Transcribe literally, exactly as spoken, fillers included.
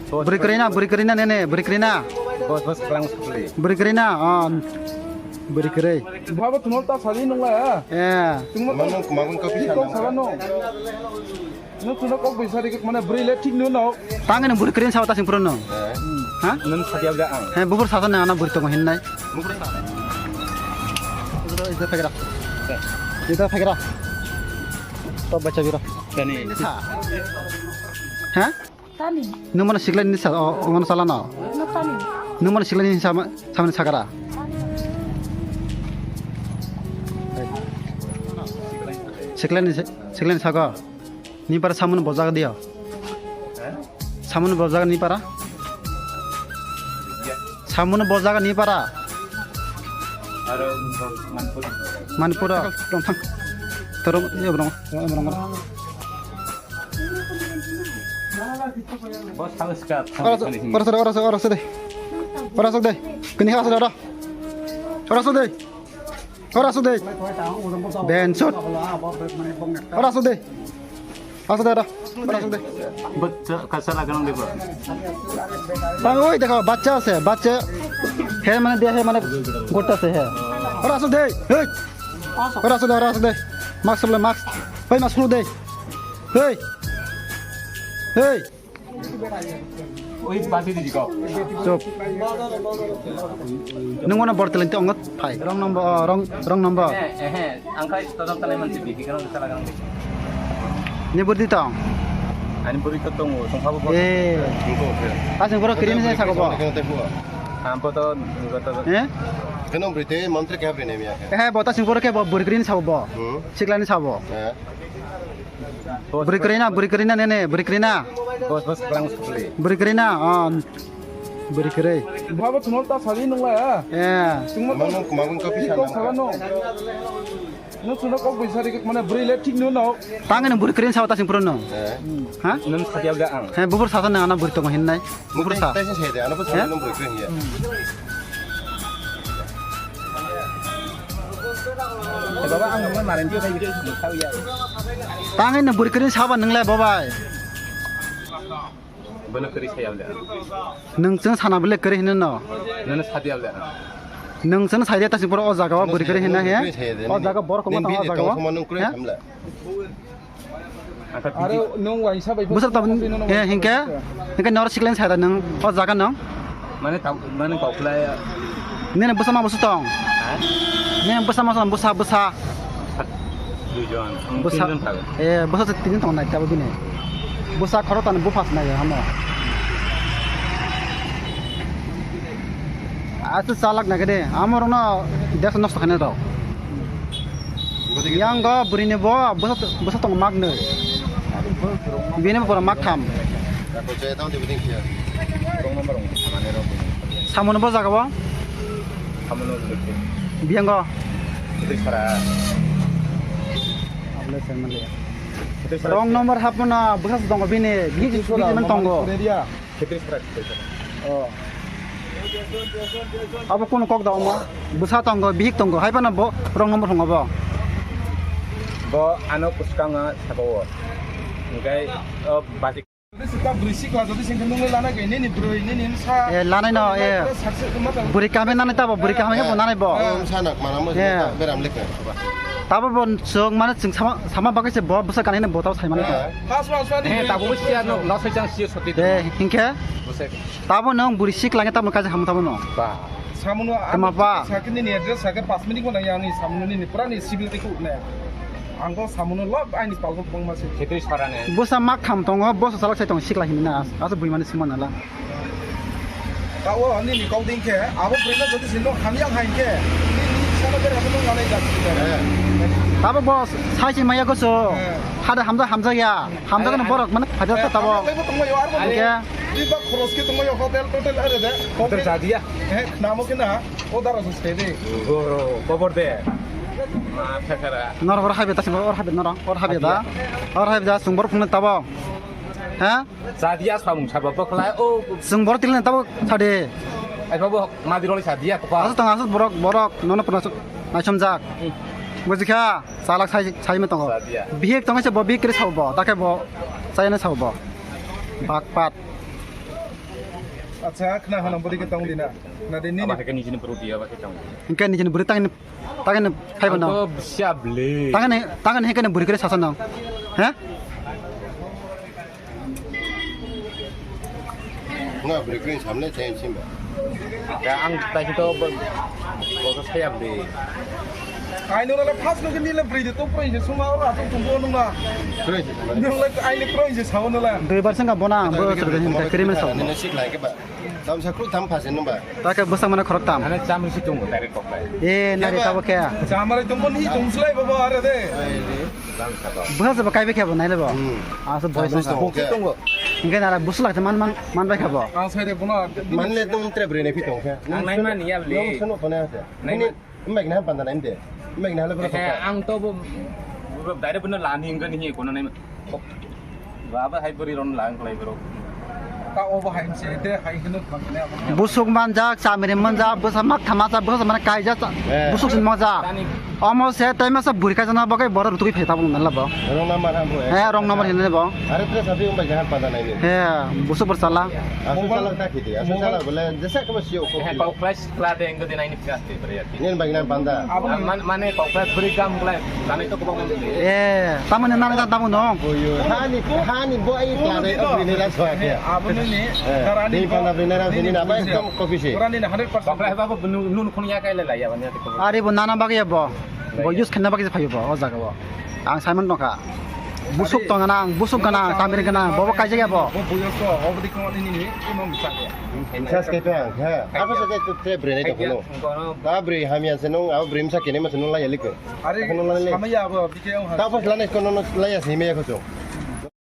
Bwrwi kwrwi na, bwrwi kwrwi na, nene, bwrwi kwrwi na. Bos, bos, kwlang sakli. Bwrwi kwrwi na, oh, bwrwi kwrwi. Babo tumol ta sadi nung la. Eh. Tumol ta. Mano kumagun kopi. Kok sana no. No tuno kok bisa dik mana bwrwi le thik no no. Tang ini bwrwi kwrwi sa ta sing purun no. Eh. Ha? Nung sadi abda ang. He, bubur sa ta nang ana bwrwi tongo hinnai. Bubur sa. Ida phagra. Ida phagra. To bacha biro. Tani. Ha? Tani. Nung mana siklai ni sa, o, o, mana sala no? No tani. Nung mana siklai ni sama, sama ni sakara. Siklai ni, siklai ni saka. Ni para samun bojaga dia. Samun bojaga ni para. Samun bojaga ni para. Manipur. Tong thang. Toro, ya, borong, borong. Bos, halus kat. Ora so, ora so, ora so, ora so de. Ora so de. Kini halus ora. Ora so de. Ora so de. Ben shot. Ora so de. Ora so de, ora. Ora so de. Bos, kasa laga nang de ba. Bang, oi, dekho, bachcha ase, bachcha. He mane dia, he mane gotta ase, he. Ora so de. Hey. Ora so de, ora so de. Mask le, mask. Hey, mask le de. Hey. Hey. Oi, bati di ko. Chup. Nung mana bor talent ongot phai. Wrong number, oh, wrong, wrong number. Eh, eh, eh. Ang khai todok tanai mansi biki kan sa lagang di. Ni burdi tong. Ani burdi to tong, tong khabo. Eh. Asing boro kirim se sago bo. Ampo to, to. Eh? Keno brite mantre kya bine miya. Eh, bota sing boro ke bo burgrin sabo bo. Hmm. Siklani sabo. Eh. Bwrwi kwrwi na, bwrwi kwrwi na, nene, bwrwi kwrwi na. Bos, bos, kwlang sakli. Bwrwi kwrwi na, oh, bwrwi kwrwi. Babo tumol ta sadi nung la. Eh. Tumol ta. Mano kumagun kopi sana. Kok sana no. No tuno kok bisa dik mana bwrwi le thik no no. Tang ini bwrwi kwrwi sa ta sing purun no. Eh. Ha? Nung sadi abda ang. He, bubur sa ta nang ana bwrwi tongo hinnai. Bubur sa. Tei se de, ano bwrwi kwrwi ya. Baba, ang nungno naranji khai bidi khau ya. Tang ini bwrwi kwrwi saba nung le babai. Bono kwrwi saya le. Nung chwng sana bwle kwrwi hino no. Nana sadi le. Nung chwng sai de ta sing poro o jaga o bwrwi kwrwi hino he. O jaga bor koma ta o jaga o. Aro nung waisa bai. Busa tam, eh, hingke, hingke noro siklen sai da nung, o jaga nung. Mane tau, mane kau khlai. Nini busa ma busa tong. Ha? Nini busa ma busa, busa. Duijon. Busa. Tinjon thago. Eh, busa se tinjon tong nai tabo bini. Busa khoro tan buphas nai hamo. Asu salak na gede, amor no desa nosto khane rok. Yang go bwrwi ni bo, bwsa, bwsa tong mak nwi. Bini bo pura mak tham. Samung bo jaga bo? Biyang go? Wrong number hapna, bwsa tongo bini, bini, bini tongo. Khetri sara, khetri sara. Oh. Abo kono kok da omo? Bwsa tongo, bihik tongo, hai phano bo wrong number hwngo bo. Bo ano bwskango saka o. Hingke, o, bati. Sita bwrwi sikla jodi sengkhe nungwi lana khe nini bwrwi, nini sa. Eh, lanai no, eh. Bwrwi kaham nanai tabo, bwrwi kaham khe bo nanai bo. Eh, sa nak mana mo, eh, beram lekha. Tabo bo chwng mane chwng sama, sama bagwi se bo bwsa kanai ne bo tabo sai mane. Eh. Pas, pas, pas, eh, tabo bo siya no, no sai chang siya soti. Eh, hinkhe? Bwsa. Tabo nung buri sik lange tamo kaisa hamu tamo no. Ba. Samuno. Tama ba. Sakini ni address sakhe pas minute mo nang yang ni samuno ni pura ni civil tiku ne. Ang to samuno lab aini palbo bong masi. Khetri sara ne. Bwsa mak tham tongo, bwsa salak sai tong sikla hinna. Asa bui mani sima nala. Tao ani ni kau ding khe, abo bwrwi no jodi sin dong hamya hai khe. Ni, ni sana ber hamu nang nai jak. Tabo boss, sai si maya goso. Eh. Hada hamja hamja ya. Hamjakno borok mane phaida ta tabo. Ang khe. Hotel total are de. Hotel sadiya. He, namo kena. O daro se de. Goro, kobor de. Ma khakara. Nor hor habe ta sibor hor habe nor hor habe da. Hor habe da sungbor phungne tabo. Ha? Sadiya samung sabo bokla o. Sungbor tilne tabo sade. Ai babo ma diroli sadiya kopa. Asuk tang asuk borok borok nono pernah naisomjak. Bujikha. Salak sai, sai ma tongo. Sadia. Bihik tongo se bo bihik kri sabo bo, ta khe bo sai ne sabo bo. Bak pat. Acha, khna hana bwrwi khe tong dina. Na de nini. Aba khe nijini bwrwi di, aba khe tong. Hingke nijini bwrwi tangni, tangni phaibo no. Ang to bwsa bwle. Tangni, tangni hingke ni bwrwi kre sasa no. He? Nga bwrwi kre samle chain simba. Ya ang tai to bo, bo saya bwle. Ai no la first no ni le bwrwi de to bwrwi se suma ora to tumbo no na. Bwrwi se suma. No la ai le bwrwi se sawo no la. Dui bar sanga bona bo. Bwrwi se suma. Nini sik lai ke ba. Tam sa kru tam phasen nung ba. Ta ke bwsang mane khorok tam. Ane chamri si tung direct kok lai. E, nari tabo khe. Chamri tung kon hi tung slai baba are de. Bwsa se ba kai be khe bo nai le bo. Hmm. Aso boy chamri song. Tung khe. Hingke nara bwswk lai man man man bai khe bo. Ang sai de bono. Man le tung tre bre ne phi tung khe. Ang nai man ya le. Nung sunu phone ase. Nai man. Mbak nah panda naim de. Mbak nah le bro. Eh, ang to bo, bo direct bono lani hingke ni kono naim. Baba hai bori ron lang klai bro. Ta obo hai se de hai hino kham ne abo. Busuk manjak, chamiri manjak, bwsa mak thama cha, bwsa mane kaija cha. Eh. Busuk sin manjak. Omo se tai masa buri kaijana bagai boro rutui phai tabung nala bo. Wrong number ham bo. Eh, wrong number hinne bo. Are tre sabi mbak nah panda naim de. He, busuk bor chala. Asu chala ta khidi, asu chala bole jesa kama sio ko. He, kau price Kla de engko de naini kla de bari ati. Nen bagi nang panda. Man, mane kok kla beri kam kla. Tanai to kobong de. Eh, tamani nang ta tamu no. Hani, hani bo ai kla de beri ne la so ake. Abo ni ni. Dei panda beri ne la sini na ba ekdom kopi se. Kok kla ba bo nun khun ya kai la ya bani ati ko. Are bo nana bagi ya bo. Bo use khenna bagi phayo bo o jaga bo. Ang Simon nokha. Busuk tong gana, busuk gana, tamir gana, bobo kaijak ya bo. Bo buyo so, obo di kong ni ni ni, imam sa ya. Sas ke pe ang, ha. Apa sa ke tu te bre ne to kono. Ba bre hamya se nung, abo bre msa kene ma se nung la ya liko. Are, kono la ne. Sama ya bo, bike ang ha. Ta pas la ne kono no la ya se me ya ko so.